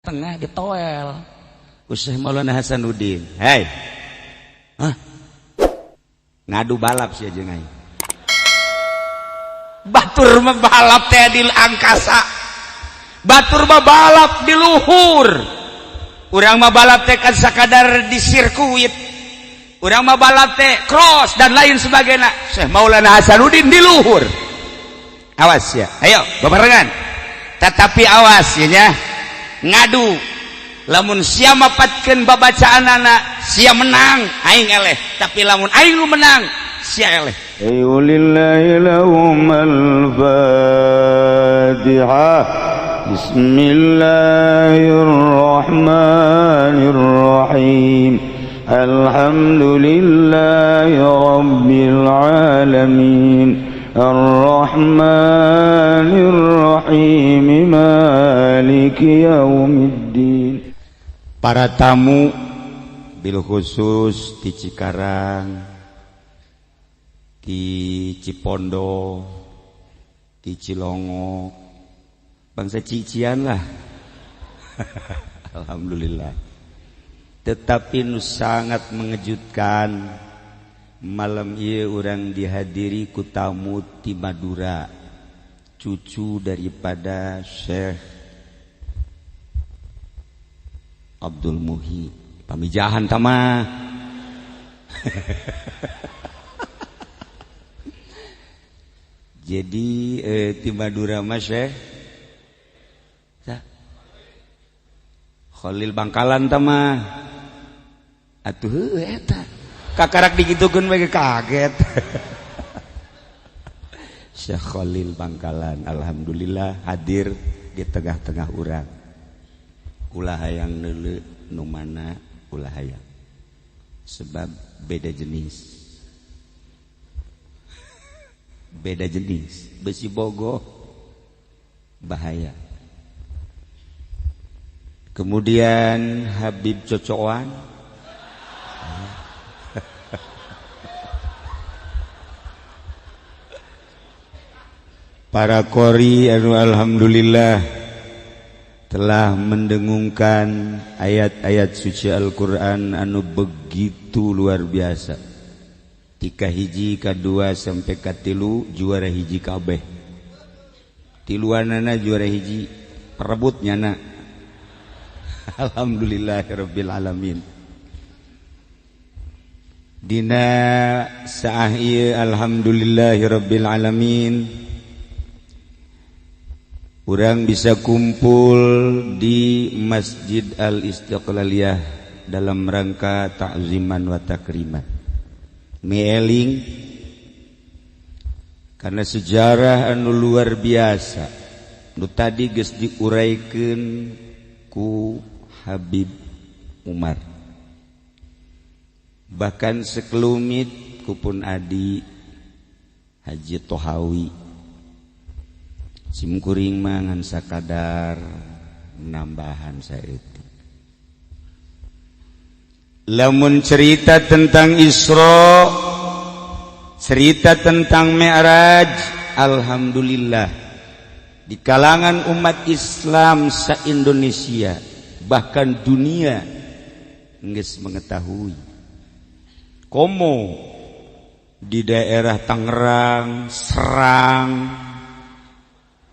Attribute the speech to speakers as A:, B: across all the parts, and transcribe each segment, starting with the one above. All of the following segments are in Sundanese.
A: Tengah ditoel ku Syekh Maulana Hasanuddin. Hei, hah? Ngadu balap sih jeung aing. Batur mah balap teh di angkasa, batur mah balap di luhur, urang mah balap teh kan sakadar di sirkuit, urang mah balap teh cross dan lain sebagainya. Syekh Maulana Hasanuddin di luhur. Awas ya, ayo bebarengan, tetapi awas ya nya, ngadu. Lamun sia mapatkeun babacaanana, sia menang, aing eleh. Tapi lamun aing nu menang, sia eleh.
B: Lillahi lahum al-Fatihah. Bismillahirrahmanirrahim. Alhamdulillahi rabbil alamin. Ar-Rahmanir-Rahim, Maliki Yaumiddin.
A: Para tamu, bil khusus di Cikarang, di Cipondo, di Cilongok, bangsa cician lah. Alhamdulillah. Tetapi nu sangat mengejutkan, malam ieu urang dihadiri ku tamu ti Madura, cucu daripada Syekh Abdul Muhyi. Pamijahan tama. Jadi ti Madura mah Syekh Khalil Bangkalan tama. Atuh heuh eta. Kakarak digitukeun we kaget. Syekh Khalil Bangkalan alhamdulillah hadir di tengah-tengah urang. Ulah hayang neuleu nu mana, ulah hayang. Sebab beda jenis. Beda jenis. Besi bogoh bahaya. Kemudian Habib Cocoan. Para qori anu alhamdulillah telah mendengungkan ayat-ayat suci Al-Qur'an anu begitu luar biasa. Tika hiji kadua sampai katilu juara hiji kabeh. Tiluanana juara hiji, perebut nyana. Alhamdulillahirabbil alamin. Dina saah ieu alhamdulillahirabbil alamin. Urang bisa kumpul di Masjid Al-Istiqlaliyah dalam rangka ta'ziman wa takriman. Mieling karena sejarah anu luar biasa nu tadi geus diuraikeun ku Habib Umar. Bahkan sekelumit ku pun adi Haji Tohawi. Simkuring mangan sakadar nambahan saeutik. Lamun cerita tentang Isra, cerita tentang Mi'raj, alhamdulillah di kalangan umat Islam sa-Indonesia bahkan dunia geus mengetahui. Komo di daerah Tangerang, Serang,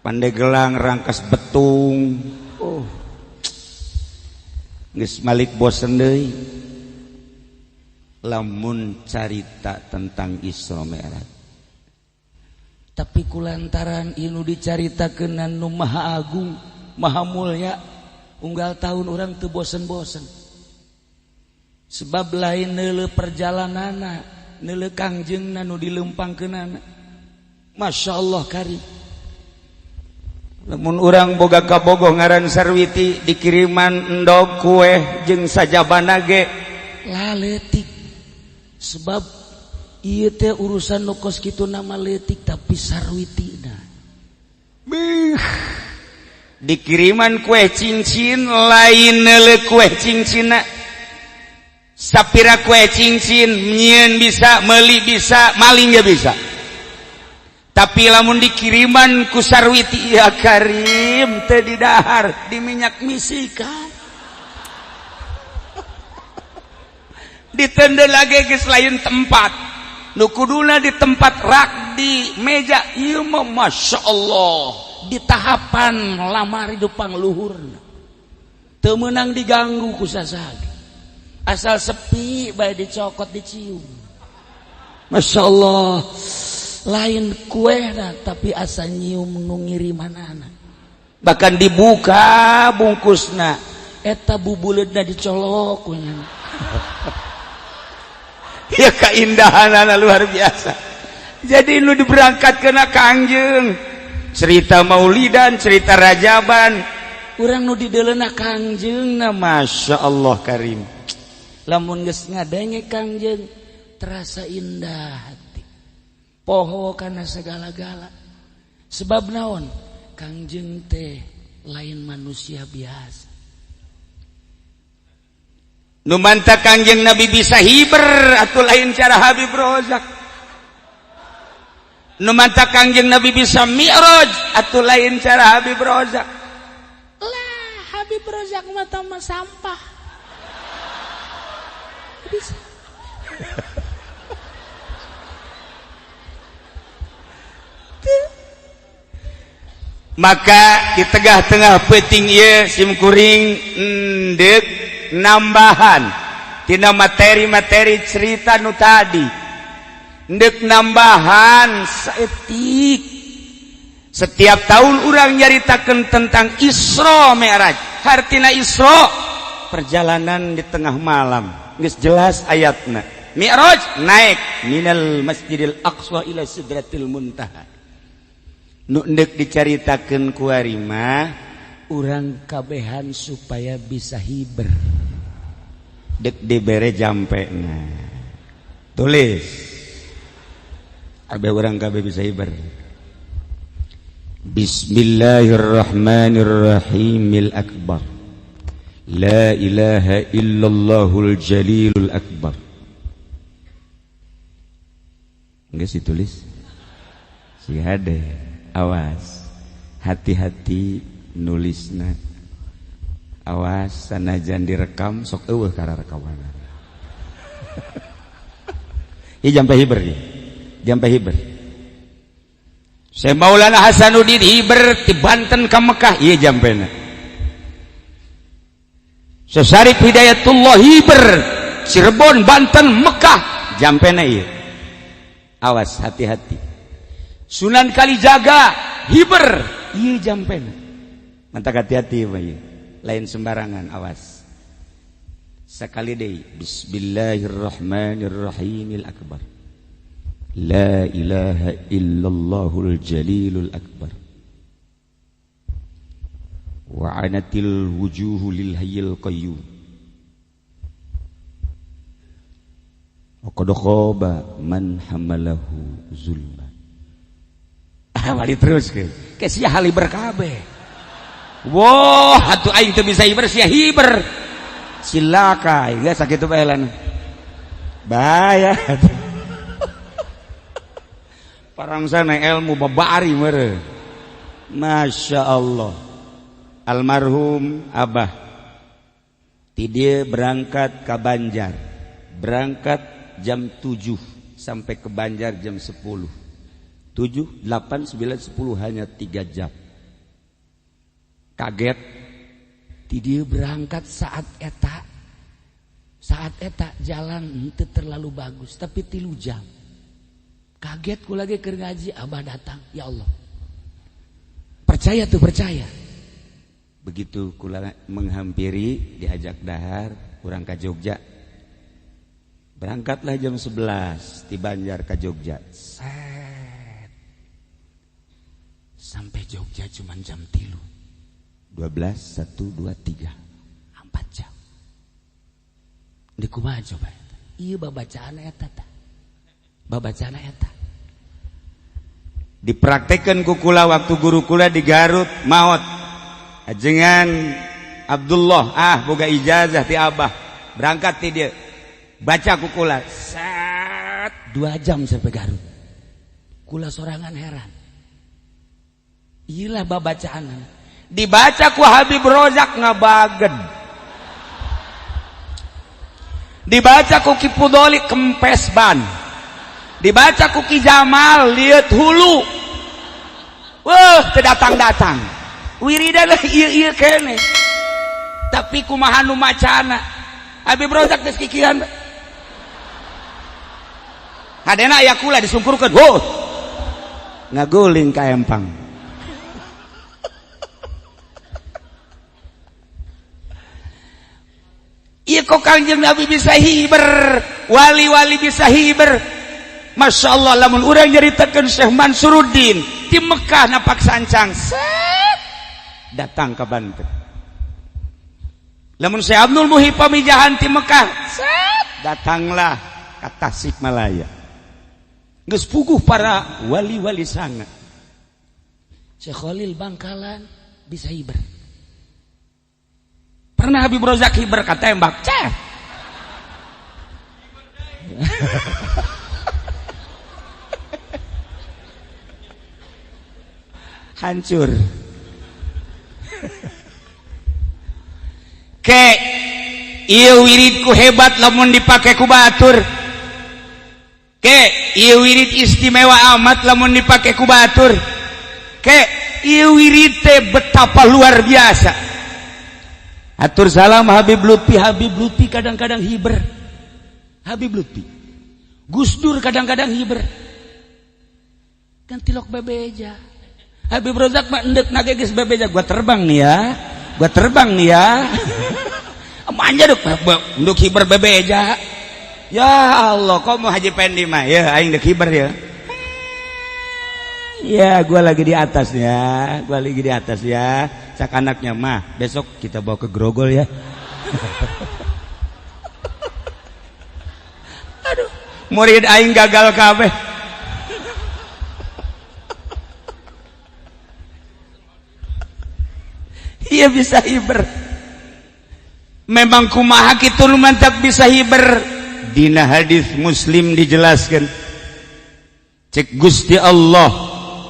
A: Pandeglang, Rangkas Betung, oh geus malik bosen deui lamun carita tentang Isra Mi'raj. Tapi kulantaran inu dicaritakeun nu Maha Agung, Maha Mulia, unggal tahun orang teu bosen-bosen. Sebab lain neuleu perjalananna, neuleu kangjengna nu dilempangkeunana. Masya Allah karim. Lamun urang boga kabogoh ngaran Sarwiti dikiriman endog kue jeung sajabana ge laletik. Sebab ieu teh urusan nu kos kitu nama leutik tapi Sarwitina. Beuh. Dikiriman kue cincin lain neuleuh kue cincinna. Sapira kue cincin nyieun bisa, meuli bisa, maling ge bisa. Tapi lamun dikiriman ku Sarwiti, ya Karim, teu didahar di minyak misikan, ditende lagi geus lain tempat nu kuduna di tempat rak di meja. Ieu mah Masya Allah, di tahapan lamari dupang luhurna teu meunang diganggu ku sasag, asal sepi bae dicokot, dicium. Masya Allah, lain kue tapi asa nyium nu ngirimanana. Bahkan dibuka bungkusna eta, bubuleudna dicolok kunya. Ya, keindahan luar biasa. Jadi lu diberangkat kena Kangjeng, cerita Maulidan, cerita Rajaban, urang nu didelena Kangjeng na. Masya Allah Karim, lamun geus ngadenge Kangjeng terasa indah hati, poho kana segala-gala. Sebab naon? Kangjeng teh lain manusia biasa. Nu manta Kangjeng Nabi bisa hiber atau lain cara Habib Rozak. Nu manta Kangjeng Nabi bisa mi'raj atau lain cara Habib Rozak.
C: Lah, Habib Rozak mah mah sampah bisa.
A: Maka di tengah-tengah peting ieu sim kuring endek nambahan tina materi-materi cerita nu tadi, endek nambahan saetik. Setiap tahun urang nyaritakeun tentang Isra Mi'raj. Hartina Isra perjalanan di tengah malam, geus jelas ayatna. Mi'raj naik minal Masjidil Aqsa ila Sidratil Muntaha. Nu endek dicaritakeun kuari mah urang kabehan supaya bisa hiber, dek dibere jampena. Tulis abe urang kabeh bisa hiber. Bismillahirrahmanirrahimil akbar, la ilaha illallahul jalilul akbar. Geus ditulis si hade. Awas, hati-hati nulisna. Awas sanajan direkam sok eueuh kana rekaman. Ieu jampe hiber ieu. Jampe hiber. Syekh Maulana Hasanuddin hiber ti Banten ka Mekah, ieu jampena. Syekh Syarif Hidayatullah hiber Cirebon, Banten, Mekah, jampena ieu. Awas, hati-hati. Sunan Kalijaga hiber, ieu jampena. Mantak hati-hati mah ieu. Lain sembarangan, awas. Sekali deui, bismillahirrahmanirrahimil akbar. La ilaha illallahul jalilul akbar. Wa anatil wujuhu lil hayyil qayyum. Wa qad khaba man hamalahu zulma. Ah, wali terus ke. Ke sia haliber kabeh. Wah, atuh aing teu bisa hiber, sia hiber. Silaka, geus sakitu bae lan. Bahaya. Parang sana ilmu babari mere. Masya Allah. Almarhum Abah ti dieu berangkat ke Banjar. Berangkat jam 7 sampai ke Banjar jam 10. 7, 8, 9, 10 hanya 3 jam. Kaget.
C: Ti dieu berangkat saat eta. Saat eta jalan henteu terlalu bagus, tapi 3 jam. Kaget ku lagi keur ngaji, Abah datang, ya Allah. Percaya tuh percaya.
A: Begitu kula menghampiri, diajak dahar, kurang ke Jogja. Berangkatlah jam 11 di Banjar ke Jogja.
C: Set. Sampai Jogja cuma jam 3.
A: 12, 1, 2, 3.
C: 4 jam. Di kumaha coba eta? Ieu babacaan eta tah. Babacana eta
A: dipraktekan ku kula waktu guru kula di Garut maot. Ajengan Abdullah boga ijazah ti Abah, berangkat ti dia baca ku kula
C: set 2 jam sampai Garut. Kula sorangan heran. Iyalah babacaan.
A: Dibaca ku Habib Rozak ngabagen. Dibaca ku Ki Pudoli kempes ban. Dibaca ku Ki Jamal lihat hulu. Wah, teu datang-datang. Wiridan lah ieu-ieu keneh. Tapi kumaha nu macana? Habib Rozak geus kikieuan. Hadena aya kula disungkurkeun. Huh. Ngaguling ka empang. Ieu kok Kangjeng Nabi bisa hiber, wali-wali bisa hiber. Masya Allah, lamun urang nyaritakeun Syekh Mansuruddin di Mekah napak sancang, set datang ke Banten. Lamun Syekh Abdul Muhyi pamijahan di Mekah, set datanglah ke Tasikmalaya. Geus puguh para wali-wali sangat.
C: Syekh Khalil Bangkalan bisa hiber.
A: Pernah Habib Rozak hiber katembak, ceh. Hancur. Ke ieu wiridku hebat lamun dipake ku batur. Ke ieu wirid istimewa amat lamun dipake ku batur. Ke ieu wirid teh betapa luar biasa. Atur salam Habib Lutfi, Habib Lutfi kadang-kadang hiber. Habib Lutfi. Gus Dur kadang-kadang hiber.
C: Kan tilok bebeja.
A: Habib Rozak mah endek nage geus bebeja, gua terbang nih ya. Gua terbang nih ya. Manja duk nduk hiber bebeja. Ya Allah, kok mau Haji Pendi mah ya aing dek hiber ya. Ya, gua lagi di atas ya. Gua lagi di atas ya. Cak anaknya mah, besok kita bawa ke Grogol ya. Aduh, murid aing gagal kabeh. Iya bisa hiber. Memang kumaha kitu nu mantap bisa hiber. Dina hadis Muslim dijelaskan. Cek Gusti Allah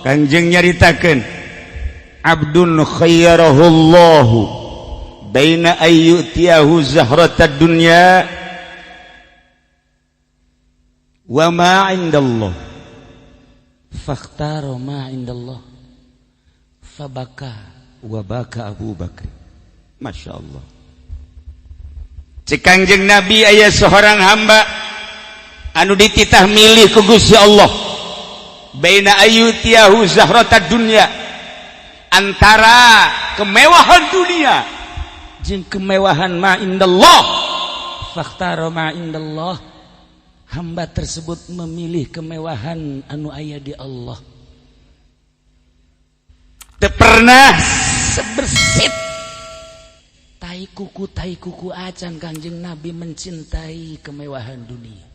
A: Kangjeng nyaritakeun abdun khayyarahullahu baina ayyutiyahu zahratad dunya wa ma indallah
C: fakhtara ma indallah fabaka
A: wa baka Abu Bakar. Masya Allah. Cek Kangjeng Nabi aya seorang hamba anu dititah milih ku Gusti Allah baina ayyutiyahu zahratad dunya, antara kemewahan dunia
C: jeung kemewahan ma indallah, fakhtara ma indallah, hamba tersebut memilih kemewahan anu aya di Allah.
A: Teu pernah sebersit
C: tai kuku acan Kangjeng Nabi mencintai kemewahan dunia.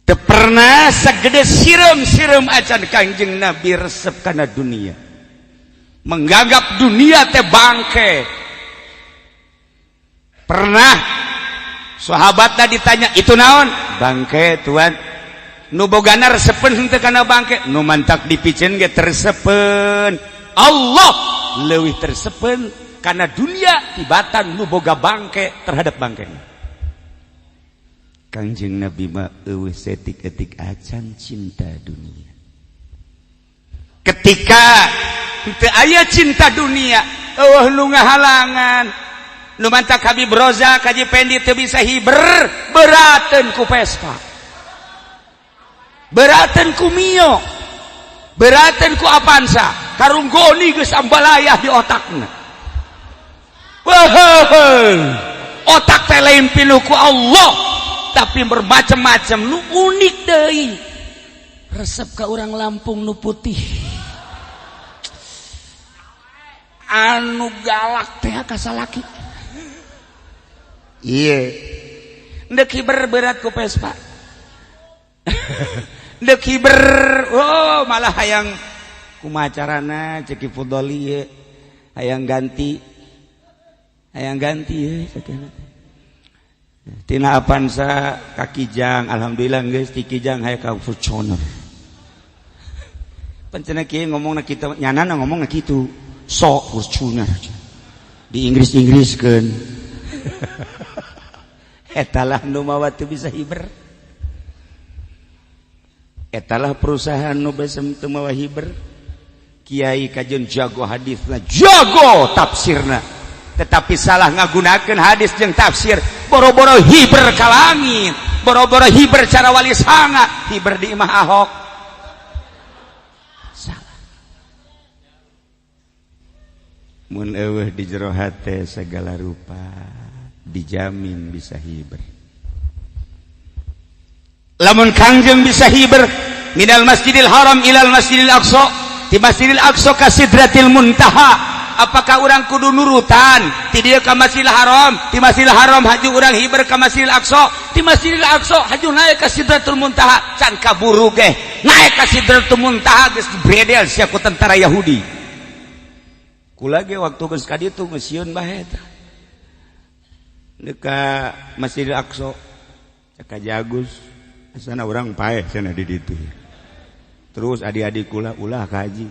A: Teu pernah segede sireum-sireum acan Kangjeng Nabi resep kana dunia. Menganggap dunia teh bangke. Pernah sahabatna ditanya, "Itu naon?" "Bangke, tuan." Nu bogana resepeun henteu kana bangke, nu mantak dipiceun ge tersepeun. Allah leuwih tersepeun kana dunia tibatan nu boga bangke terhadap bangke. Kangjeng Nabi mah eueuh setik-etik acan cinta dunia. Ketika teu aya cinta dunia, eueuh nu ngahalangan. Nu mantak Habib Rozak, Haji Pendi teu bisa hiber, berateun ku Vespa. Berateun ku Mio. Berateun ku Avanza. Karunggoni geus ambalayah di otakna. Wah, otak teh lain pinuh ku Allah, tapi bermacam-macam nu unik deui.
C: Resep ka urang Lampung nu putih.
A: Anu galak teh ka salaki. Iya. Ndek hiber berat ku Vespa. Ndek hiber, oh malah hayang kumaha carana cek Fudoli ye. Hayang ganti. Hayang ganti ye sakieu. Tina Avanza ka Kijang, alhamdulillah geus ti Kijang hayang ka Fortuner. Pancena kieu ngomongna kita nyanana ngomongna kitu. Sok Fortuner. Di Inggris-Inggriskeun. Etalah nu mawa teu bisa hiber. Etalah perusahaan nu besem teu mawa hiber. Kiai kajen jago hadisna, jago tafsirna. Tetapi salah ngagunakeun hadis jeung tafsir, boro-boro hiber ka langit, boro-boro hiber cara wali sanga, hiber di imah Ahok. Salah. Mun eueuh di jero hate segala rupa dijamin bisa hiber. Lamun Kangjeng bisa hiber minal Masjidil Haram ilal Masjidil Aqsa, di Masjidil Aqsa ka Sidratil Muntaha. Apakah urang kudu nurutan ti dieu ka Masjidil Haram, ti Masjidil Haram haju urang hiber ka Masjidil Aqsa, ti Masjidil Aqsa haju naik ka Sidratul Muntaha, can kaburu ge naik ka Sidratul Muntaha geus dibredel sia ku tentara Yahudi. Kula ge waktu geus ka ditu geus sieun bae eta. Deka Masjidil Aqsa cek Haji Agus asana urang paeh cenah di ditu. Terus adik-adik kula ulah ka haji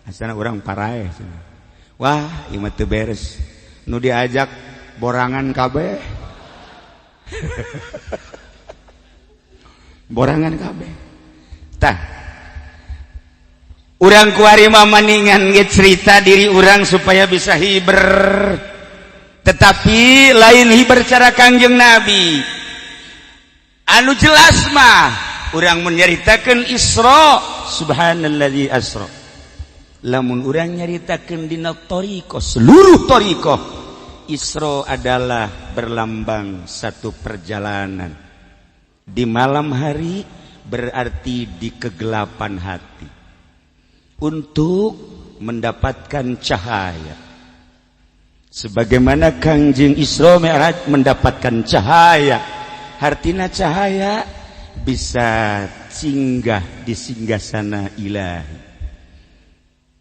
A: asana urang paraeh cenah. Wah, ieu mah teu beres. Nu diajak borangan kabeh. Borangan kabeh. Tah. Urang kuari mah maningan ge cerita diri urang supaya bisa hiber. Tetapi lain hiber cara Kangjeng Nabi. Anu jelas mah urang menyaritakeun Isra, subhanalladzi asra. Lamun urang nyaritakeun dina thariqah, seluruh thariqah, Isra adalah berlambang satu perjalanan. Di malam hari berarti di kegelapan hati untuk mendapatkan cahaya. Sebagaimana Kangjeng Isra Mi'raj mendapatkan cahaya, hartina cahaya bisa singgah di singgasana ilahi.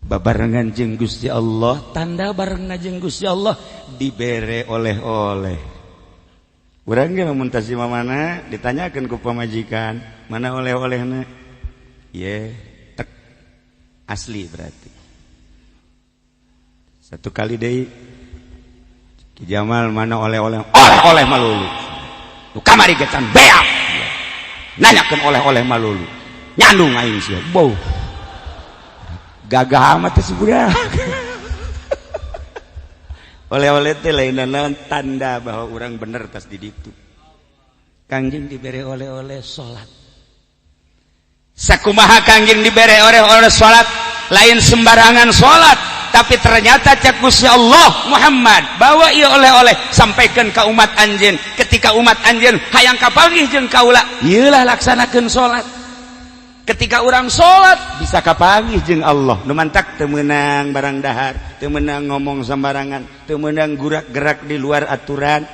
A: Babarengan jeung Gusti Allah, tanda barengna jeung Gusti Allah dibere oleh-oleh. Urang ge lamun tas mana ditanyakeun ku pamajikan, mana oleh-olehna? Ye, tek asli berarti. Satu kali deui Ki Jamal mana oleh-oleh? Oleh-oleh malulu. Nu kamari ge can beak. Nanyakeun oleh-oleh malulu. Nyandung aing sia. Bau. Gagah amat teh si budak. Oleh-oleh teh lain naon tanda bahwa orang bener tas di ditu. Kangjeng dibere oleh-oleh salat. Sakumaha Kangjeng dibere oleh-oleh salat, lain sembarangan salat, tapi ternyata cek Gusti Allah Muhammad bawa ieu oleh-oleh sampaikan ke umat anjeun. Ketika umat anjeun hayang kapanggih jeung kaula, ieu lah laksanakeun salat. Ketika orang salat bisa kapanggih jeung Allah. Nu mantak teu meunang barang dahar, teu meunang ngomong sembarangan, teu meunang gerak-gerak di luar aturan.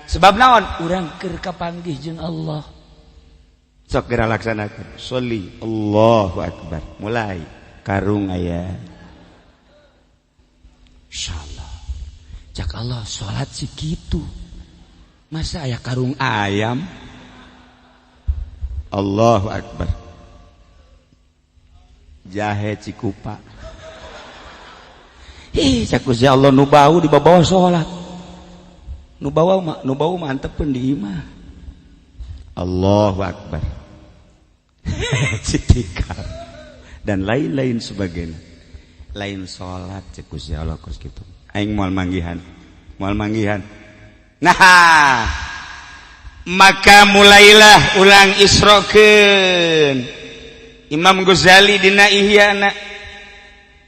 A: Sebab naon? Urang keur kapanggih jeung Allah. Sok geura laksanakeun. Sholli Allahu akbar. Mulai karung aya. Insyaallah. Cak Allah salat si kitu. Masa aya karung ayam? Allahu akbar. Jahe cikupa. Ih, cak Gusti Allah nu bau dibawa salat. Nu bau mah nu bau mah antepeun di imah. Allahu akbar. Citikal dan lain-lain sebagainya. Lain salat cek Gusti Allah kos kitu. Aing moal manggihan. Moal manggihan. Nah, maka mulailah ulang Isrokeun. Imam Ghazali dina Ihyana,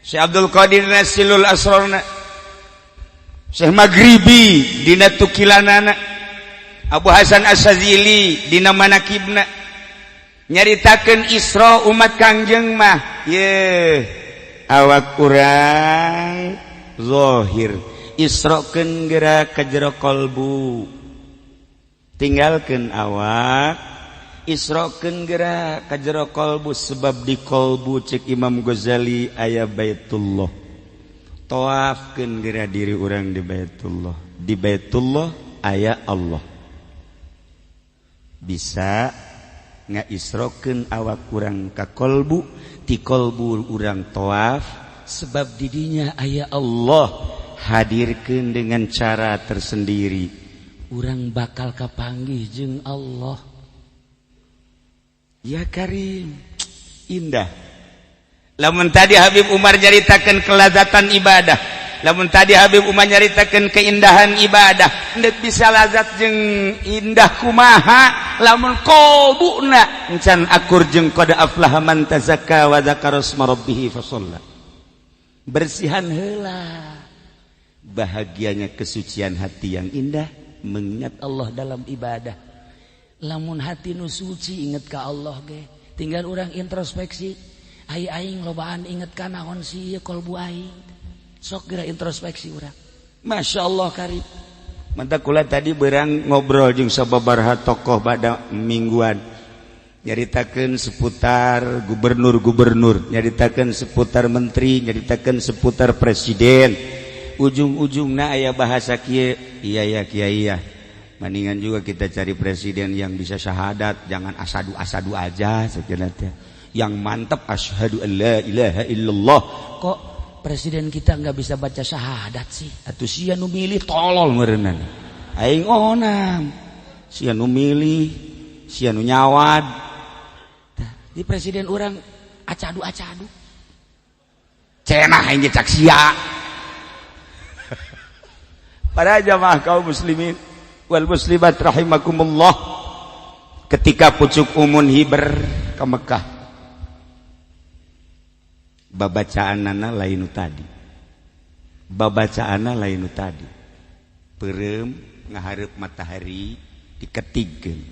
A: Syekh Abdul Qadir Nasilul Asrarna, Syekh Maghribi dina Tukilanana, Abu Hasan Asy-Syadzili dina Manakibna nyaritakeun Isra umat Kangjeng mah ye awak urang zahir Isrokeun geura ka jero kalbu, tinggalkeun awak, Isrokeun geura ka jero kalbu, sebab di kalbu cek Imam Ghazali aya Baitullah. Tawafkeun geura diri urang di Baitullah, di Baitullah aya Allah. Bisa Ngaisrokeun awak urang ka kolbu, ti kolbu urang tawaf, sebab didinya aya Allah hadirkeun dengan cara tersendiri.
C: Urang bakal kapanggih jeung Allah.
A: Ya Karim, indah. Lamun tadi Habib Umar nyaritakeun kelazatan ibadah, lamun tadi Habib Umar nyaritakeun keindahan ibadah, ndek bisa lazat jeung indah kumaha lamun kolbuna encan akur jeung qad aflaha man tazakka wa dzakara asma rabbih fasalla. Bersihan heula, bahagianya kesucian hati yang indah mengingat
C: Allah dalam ibadah. Lamun hati nu suci inget ka Allah ge, tinggal urang introspeksi, ai aing lobaan inget ka naon sih kolbu aing. Sok geura introspeksi urang.
A: Masya Allah karib. Mantap kula tadi berang ngobrol jeung sababaraha tokoh pada mingguan, nyaritakeun seputar gubernur-gubernur, nyaritakeun seputar menteri, nyaritakeun seputar presiden. Ujung-ujungna aya bahasa kieu, iya ya kiai ya. Mendingan juga kita cari presiden yang bisa syahadat, jangan asadu-asadu aja sekian teh. Yang mantap asyhadu an la ilaha illallah.
C: Kok presiden kita nggak bisa baca syahadat sih?
A: Atuh sia nu milih tolol meureunana. Aing onam. Sia nu milih, sia nu nyawad.
C: Tah, di presiden urang acadu-acadu.
A: Cenah aing ge cak sia. Para jamaah kaum muslimin wal muslimat rahimakumullah, ketika pucuk umun hiber ke Mekah, babacaanana lain nu tadi, babacaanana lain nu tadi, peureum ngahareup matahari diketigkeun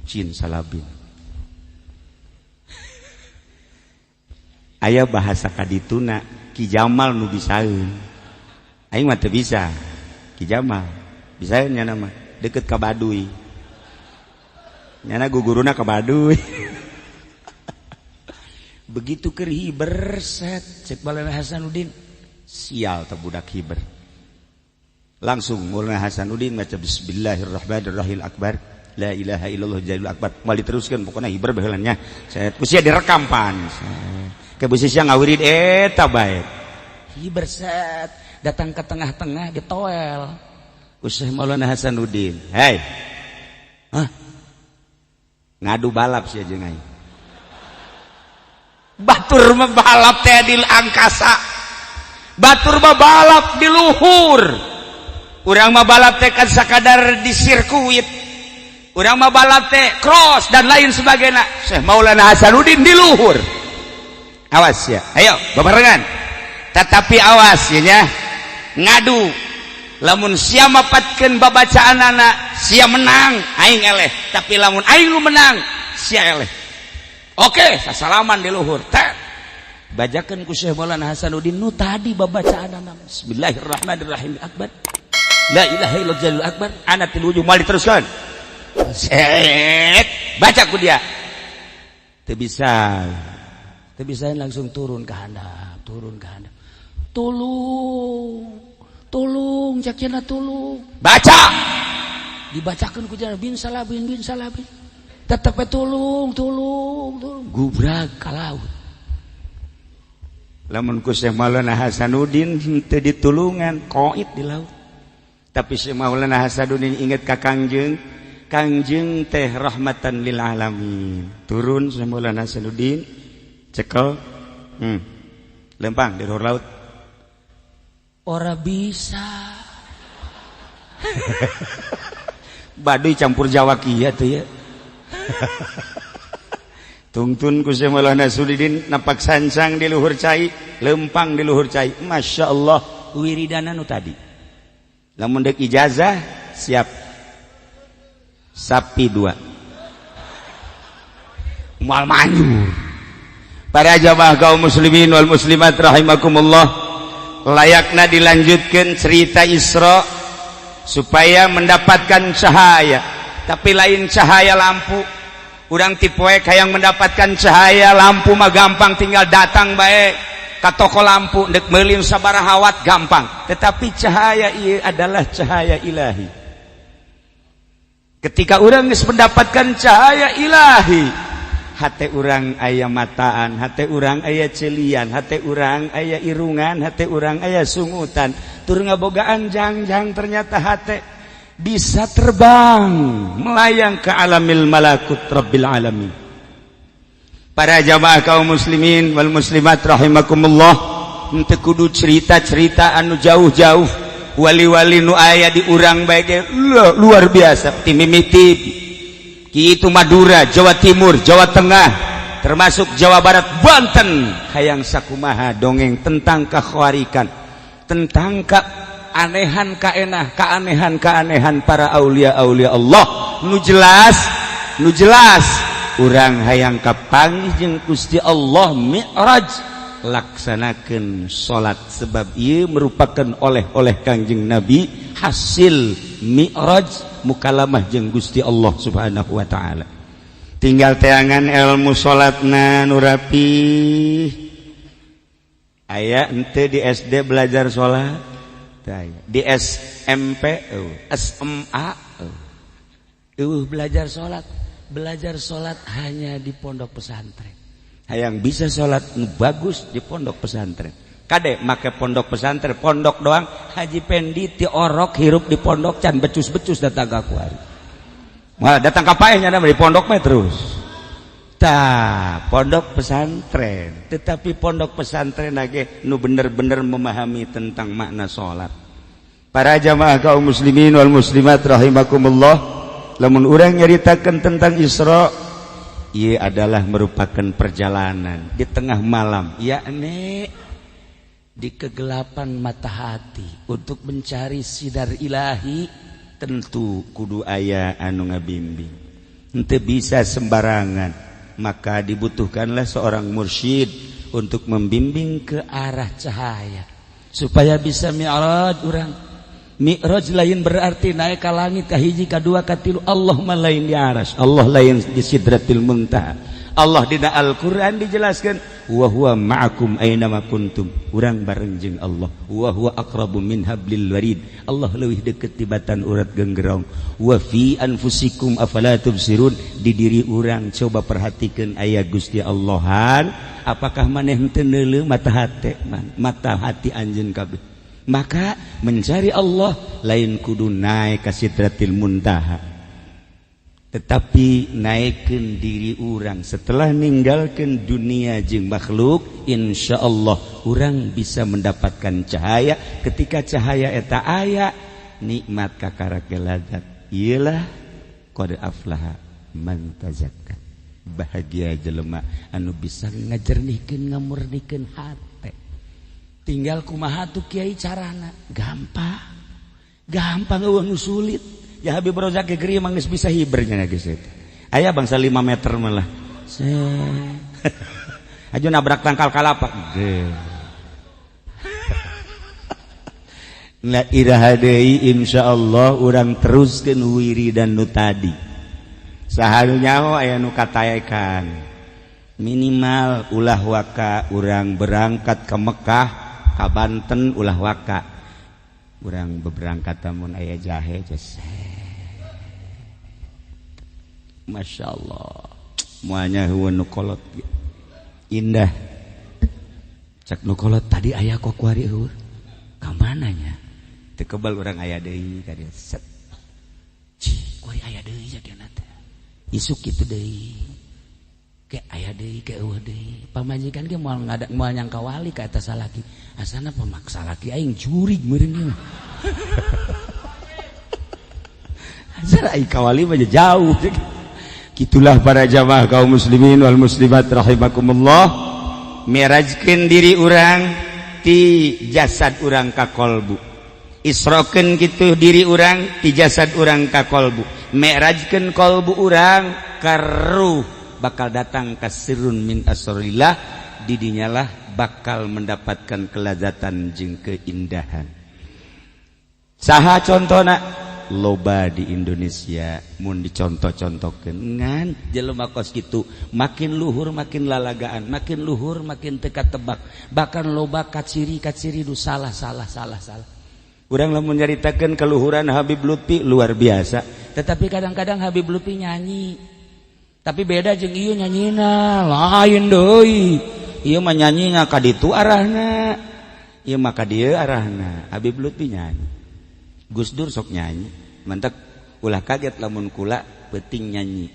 A: cin salabin. Aya bahasa kadituna Ki Jamal nu bisaeun, aing mah teu bisa. Ki Jamal bisaeun nya mah deket ka Baduy, nyana guguruna ka Baduy. Begitu keur hiber set cek Maulana Hasanuddin, sial teh budak hiber. Langsung Maulana Hasanuddin maca bismillahirrahmanirrahim akbar, la ilaha illallah jalil akbar. Moal diteruskeun pokona hiber baheula nya. Set ku sia direkam pan. Ke beusi sia ngawirid eta bae.
C: Hiber set datang ke tengah-tengah ditoel.
A: Syekh Maulana Hasanuddin, hei, hah? Ngadu balap sia jeung aing. Batur mah balap teh di angkasa, batur mah balap di luhur. Urang mah balap teh kan sakadar di sirkuit, urang mah balap teh cross dan lain sebagainya. Syekh Maulana Hasanuddin di luhur. Awas ya, ayo babarengan. Tetapi awas ya nya, ngadu. Lamun sia mapatkeun babacaanana, sia menang, aing eleh. Tapi lamun aing nu menang, sia eleh. Oke, sasalaman di luhur. Tet. Bajakeun ku Syekh Maulana Hasanuddin nu tadi babacaanana. Bismillahirrahmanirrahim akbar. La ilaha illallah jalil akbar. Ana tilu moal diteruskeun. Set, baca ku dia. Teu bisa.
C: Teu bisa langsung turun ke handap, turun ke handap. Tolong. Tolong cak cenah tolong.
A: Baca.
C: Dibacakeun ku cenah bin salabin bin salabin. Tetep we tolong, tolong, tolong. Gubrag ka laut.
A: Lamun ku Syekh Maulana Hasanuddin teu ditulungan, koit di laut. Tapi Syekh Maulana Hasanuddin inget ka Kangjeng, Kangjeng teh rahmatan lil alamin. Turun Syekh Maulana Hasanuddin, cekel, lempang di luar laut.
C: Ora bisa.
A: Baduy campur Jawa kieu tuh ya. Tungtun ku Syekh Maulana Hasanuddin napak sancang di luhur cai, lempang di luhur cai. Masya Allah, wiridana nu tadi. Lamun dek ijazah siap. Sapi 2. Moal manjur. Para jamaah kaum muslimin wal muslimat rahimakumullah, layakna dilanjutkan cerita Isra supaya mendapatkan cahaya, tapi lain cahaya lampu. Urang tipoe hayang mendapatkan cahaya lampu mah gampang, tinggal datang bae ka toko lampu ndek meuli sabaraha watt gampang. Tetapi cahaya ieu adalah cahaya ilahi. Ketika urang geus mendapatkan cahaya ilahi, Hate urang aya mataan, hate urang aya celian, hate urang aya irungan, hate urang aya sungutan, tur ngabogaan jangjang. Ternyata hate bisa terbang melayang ke alamil malakut rabbil alamin. Para jamaah kaum muslimin wal muslimat rahimakumullah, henteu kudu cerita-cerita anu jauh-jauh. Wali-wali nu aya di urang bae luar biasa, ti mimiti itu Madura, Jawa Timur, Jawa Tengah, termasuk Jawa Barat, Banten. Hayang sakumaha dongeng tentang kekhawarikan, tentang keanehan kaenah, keanehan keanehan para aulia aulia Allah. Nu jelas, nu jelas, urang hayang kapanggih jeung Gusti Allah Mi'raj, laksanakan salat, sebab ia merupakan oleh-oleh Kangjeng Nabi hasil Mi'raj mukalamah jeung Gusti Allah Subhanahu wa taala. Tinggal teangan ilmu salatna nu rapi. Aya ente di SD belajar salat? Di SMP, SMA belajar salat? Belajar salat hanya di pondok pesantren. Hayang bisa salat bagus di pondok pesantren. Kade make pondok pesantren, pondok doang. Haji Pendi ti orok hirup di pondok can becus-becus datang ka kuari. Malah datang ka paehnya di pondok mah terus. Tah, pondok pesantren, tetapi pondok pesantren lagi nu bener-bener memahami tentang makna salat. Para jamaah kaum muslimin wal muslimat rahimakumullah, lamun urang nyaritakeun tentang Isra, ia adalah merupakan perjalanan di tengah malam, yakni di kegelapan mata hati untuk mencari sinar ilahi. Tentu kudu aya anu ngabimbing, henteu bisa sembarangan. Maka dibutuhkanlah seorang mursyid untuk membimbing ke arah cahaya supaya bisa mi'raj. Urang mi'raj lain berarti naik ke langit ka hiji, ka dua, ka tilu. Allah mah lain di aras, Allah lain di sidratil muntaha. Allah dina Al-Qur'an dijelaskan, wa huwa ma'akum aina ma kuntum. Urang bareng jeung Allah. Wa huwa aqrabu min hablil warid, Allah leuwih deukeut tibatan urat genggerong. Wa fi anfusikum afala tubsirun, di diri urang coba perhatikan aya Gusti Allahan. Apakah maneh henteu neuleuh mata hati man, mata hati anjeun kabeh? Maka mencari Allah lain kudu naik ka sidratil muntaha, tetapi naikkan diri orang setelah ninggalkan dunia jeung makhluk. Insya Allah orang bisa mendapatkan cahaya. Ketika cahaya eta aya, nikmat kakara kelazat. Iyalah, qad aflaha man tazakka, bahagia jelema anu bisa ngajernihkeun, ngamurnikeun hate. Tinggal kumaha tuh, Kiai, carana? Gampang, gampang, euweuh nu sulit. Ya, Habib Rozak ge emang geus bisa hibernya geus eta. Aya bangsa 5 meter malah. Aja nabrak tangkal kalapa. Ge. La iraha deui, insyaallah urang teruskeun wiridan nu tadi. Saha nu nyaho aya nu kataekan. Minimal ulah waka urang berangkat ke Mekah, ka Banten ulah waka. Urang beberangkat mun aya jahe ces. Masya Allah, muanya huwa nu kolot indah. Cak nu kolot tadi aya kok kuari eueuh ka mana nya? Teu kebal urang aya deui ka dieu, set. Cih, kuari aya deui jadina teh. Isuk kitu deui ke aya deui, ke eueuh deui. Pamajikan ge moal ngada, moal nyangka wali ka eta salaki. Asana pemaksa laki aing jurig meureun ieu. Asana aing kawali mah jauh. Gitulah para jamaah kaum muslimin wal muslimat rahimakumullah. Mirajkeun diri urang ti jasad urang ka kolbu. Isrokeun kitu diri urang ti jasad urang ka kolbu. Mi'rajkeun kolbu urang ka ruh, bakal datang ka sirrun min asrillah. Didinyalah bakal mendapatkan kelazatan jeung keindahan. Saha contona? Loba di Indonesia mun dicontoh-contohkeun, ngan jelema kos kitu makin luhur makin lalagaan, makin luhur makin teka tebak, bahkan loba kaciri-kaciri nu salah salah salah salah. Urang lamun nyaritakeun keluhuran Habib Lutfi luar biasa, tetapi kadang-kadang Habib Lutfi nyanyi.
C: Tapi beda jeung ieu nyanyina, lain deui.
A: Ieu mah nyanyina ka ditu arahna, ieu mah ka dieu arahna. Habib Lutfi nyanyi, Gus Dur sok nyanyi. Mantak ulah kaget lamun kula peuting nyanyi,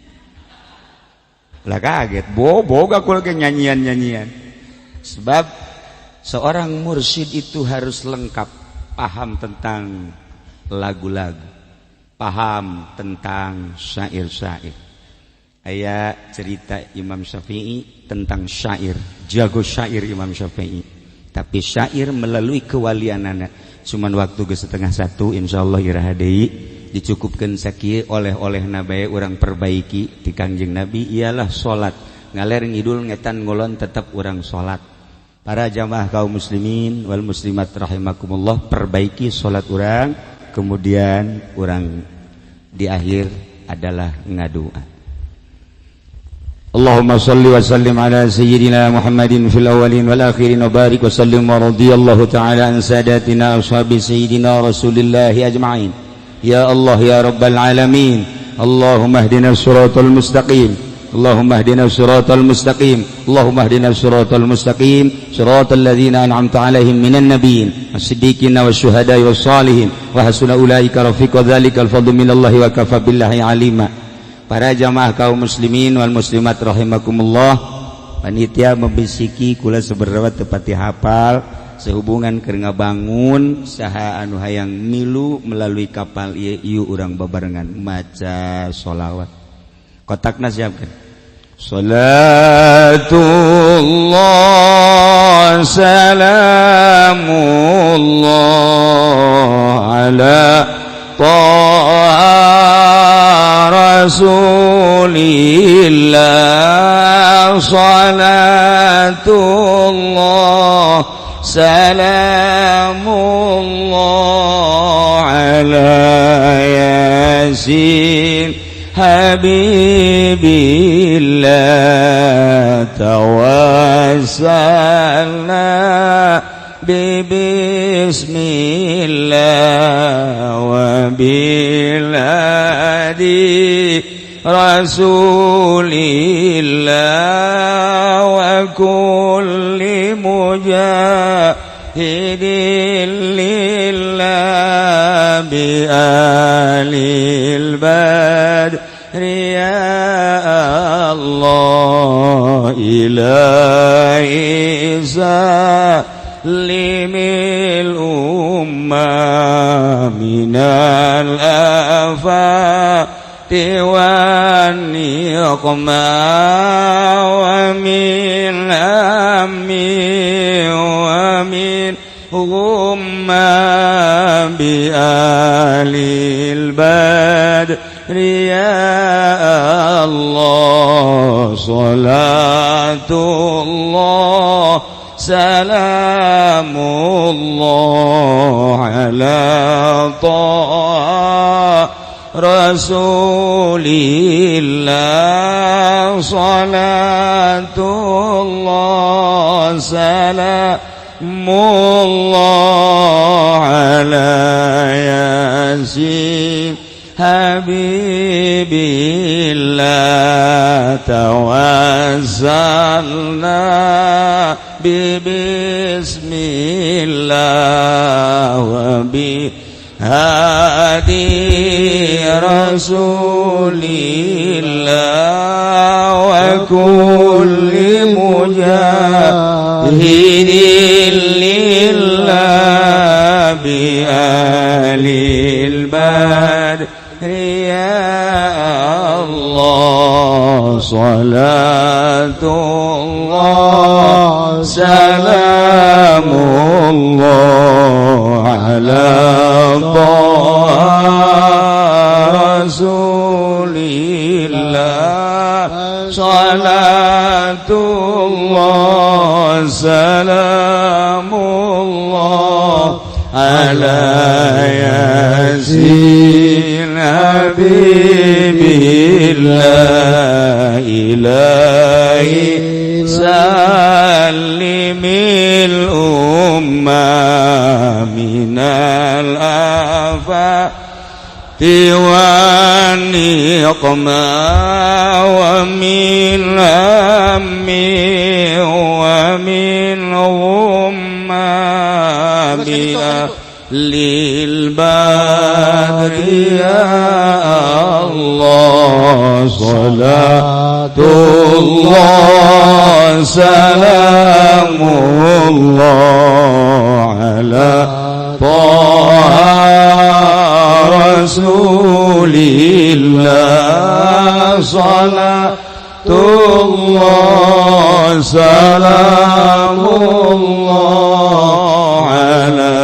A: ulah kaget. Boga kula ge nyanyian-nyanyian, sebab seorang mursyid itu harus lengkap, paham tentang lagu-lagu, paham tentang syair-syair. Aya cerita Imam Syafi'i tentang syair, jago syair Imam Syafi'i, tapi syair melalui kewalianana. Cuman waktu ke 12.30, insyaallah iraha deui. Dicukupkan sakieu. Oleh-oleh nabae urang perbaiki di Kangjeng Nabi ialah salat. Ngaler ngidul, ngetan ngulon, tetap urang salat. Para jamaah kaum muslimin wal muslimat rahimakumullah, perbaiki salat urang, kemudian urang di akhir adalah ngadua. اللهم صل وسلم على سيدنا محمد في الأولين والآخرين وبارك وسلم ورضي الله تعالى عن ساداتنا أصحاب سيدنا رسول الله أجمعين. يا الله، يا رب العالمين، اللهم اهدنا الصراط المستقيم، اللهم اهدنا الصراط المستقيم، اللهم اهدنا الصراط المستقيم، صراط الذين أنعمت عليهم من النبيين والصديقين والشهداء والصالحين وحسن أولئك رفيقا، وذلك الفضل من الله وكفى بالله عليما. Para jamaah kaum muslimin wal muslimat rahimakumullah, panitia membisiki kula seberapa tepati hafal sehubungan keur ngabangun. Saha anu hayang milu melalui kapal ieu, ieu urang babarengan maca sholawat. Kotakna siapkan. Salatullah salamullah ala Taha Rasulillah, salatullah salamullah ala Yasin Habibillah. Tawassalna ببسم الله وبالهدي رسول الله وكل مجاهد لله بآل البدر، يا الله، إلهي سلم الأمة من الآفات والنقمة ومن هم ومن غمة بآل البدر، يا الله. صلاة الله سلام الله على طه رسول الله، صلاة الله سلام الله على ياسين حبيب الله. توسلنا ببسم الله وبهادي رسول الله وكل مجاهد لله بآل البدر، يا الله. صلاة الله سلام الله على طه رسول الله، صلاة الله سلام الله على ياسين حبيب الله. إلهي سلم الأمة من الآفات
B: والنقمة ومن هم ومن غمة للبدر يا الله. صلاة الله سلام الله على طه رسول الله. صلاة الله سلام الله على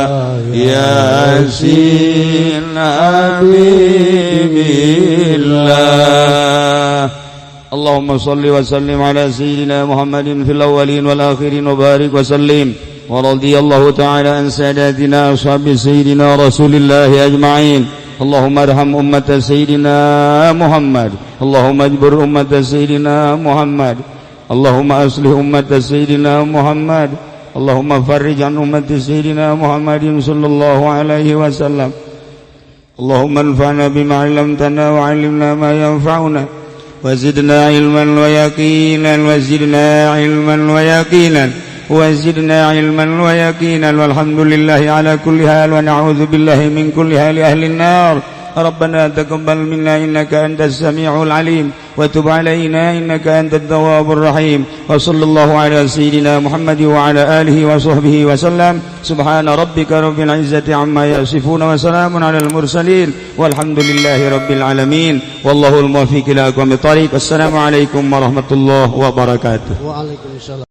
B: ياسين حبيب الله. اللهم صل وسلم على سيدنا محمد في الأولين والآخرين وبارك وسلم. ورضي الله تعالى عن ساداتنا أصحاب سيدنا رسول الله أجمعين. اللهم ارحم أمة سيدنا محمد. اللهم اجبر أمة سيدنا محمد. اللهم أصلح أمة سيدنا محمد. اللهم فرج عن أمة سيدنا محمد صلى الله عليه وسلم. اللهم انفعنا بما علمتنا وعلمنا ما ينفعنا وزدنا علما ويقينا، وزدنا علما ويقينا، وزدنا علما ويقينا. والحمد لله على كل حال ونعوذ بالله من كل حال أهل النار. ربنا تقبل منا إنك أنت السميع العليم وتب علينا إنك أنت التواب الرحيم. وصلى الله على سيدنا محمد وعلى آله وصحبه وسلم. سبحان ربك رب العزة عما يصفون وسلام على المرسلين والحمد لله رب العالمين. والله الموفق إلى أقوم الطريق. السلام عليكم ورحمة الله وبركاته.
D: وعليكم السلام.